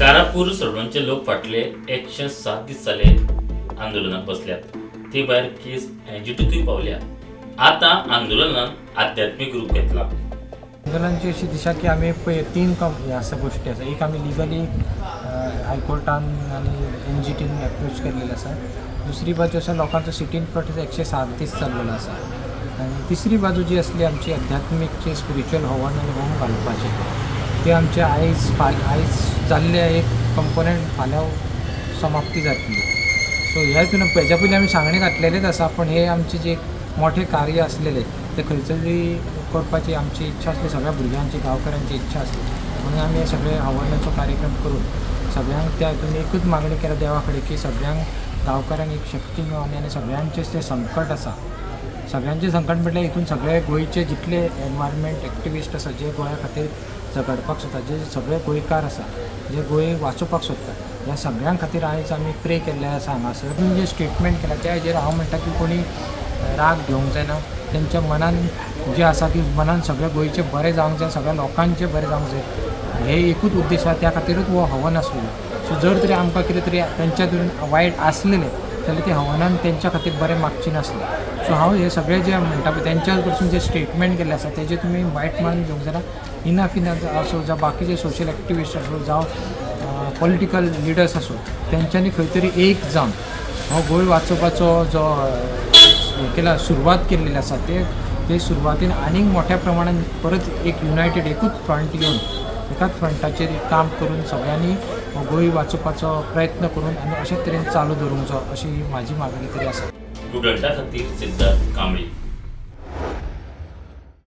कारापूर सडोणचे लोक फाटले 107 दीस जाले आंदोलनाक बसल्यात. ते भायर केस एनजीटीतूय पावल्या. आतां आंदोलनान आध्यात्मीक रूप घेतला. आंदोलनाची अशी दिशा की आमी पळय तीन कम हे आसा, गोश्टी आसा. एक, आमी लिगली हायकोर्टान आनी एनजीटीन एप्रोच केल्लेले आसा. दुसरी बाजू आसा, लोकांचो सिटीन प्रोटेस्ट 107 दीस चल्लेलो आसा. आनी तिसरी बाजू जी आसली आमची, अध्यात्मीक जी स्पिरिच्युअल हवन आनी होम घालपाचें, ते आमचे आयज आयज जाल्ले एक कंपोनंट फाल्यां समाप्ती जातली. सो ह्या हितून हेज्या पयलीं आमी सांगणे घातलेलेच आसा, पण हे आमचे जे एक मोठे कार्य आसलेले ते खंयचे तरी करपाची आमची इच्छा आसली, सगळ्या भुरग्यांची, गांवकऱ्यांची इच्छा आसली. म्हणून आमी हे सगळे हवनाचो कार्यक्रम करून सगळ्यांक त्या हितून एकूच मागणी केल्या देवा कडेन की सगळ्यांक गांवकऱ्यांक एक शक्ती मेळोनी आनी सगळ्यांचें तें संकट आसा, सगळ्यांचें संकट म्हटल्यार हितून सगळे गोंयचे जितले एनवायरमेंट एक्टिविस्ट आसा, जे गोंया खातीर झगडपाक सोदता, जे सगळे गोंयकार आसा, जे गोंय वाचोवपाक सोदता, ह्या सगळ्यां खातीर आयज आमी प्रे केल्ले आसा हांगासर. जे स्टेटमेंट केला त्या हेजेर हांव म्हणटा की कोणी राग घेवंक जायना. तेंच्या मनान जें आसा की मनान सगळें गोंयचें बरें जावंक जाय, सगळ्या लोकांचें बरें जावंक जाय, हे एकूच उद्देश आसा. त्या खातीरूच हो हवन आसलेलो. सो जर तरी आमकां कितें तरी तेंच्या तरेन वायट आसलेलें जाल्यार ते हवनान तेंच्या खातीर बरें मागचें नासलें. सो हांव हे सगळे जे म्हणटा पळय, तेंच्या कडसून जे स्टेटमेंट केल्लें आसा तेजें तुमी वायट मानून घेवंक जायना. इनफ इनफ आसूं, जावं बाकीचे सोशल एक्टिविस्ट आसूं, जावं पॉलिटिकल लिडर्स आसूं, तेंच्यांनी खंय तरी एक जावन हो गोंय वाचोवपाचो जो हे केला, सुरवात केल्लेली आसा, ते ते सुरवातीन आनीक मोठ्या प्रमाणान परत एक युनायटेड एकूच फ्रंट येवन एकाच फ्रंटाचेर एक काम करून सगळ्यांनी हो गोंय वाचोवपाचो प्रयत्न करून आनी अशेच तरेन चालू दवरूंक जाय, अशी ही म्हाजी मागणी तरी आसा. प्रुडंटा खातीर सिद्धार्थ कांबळी.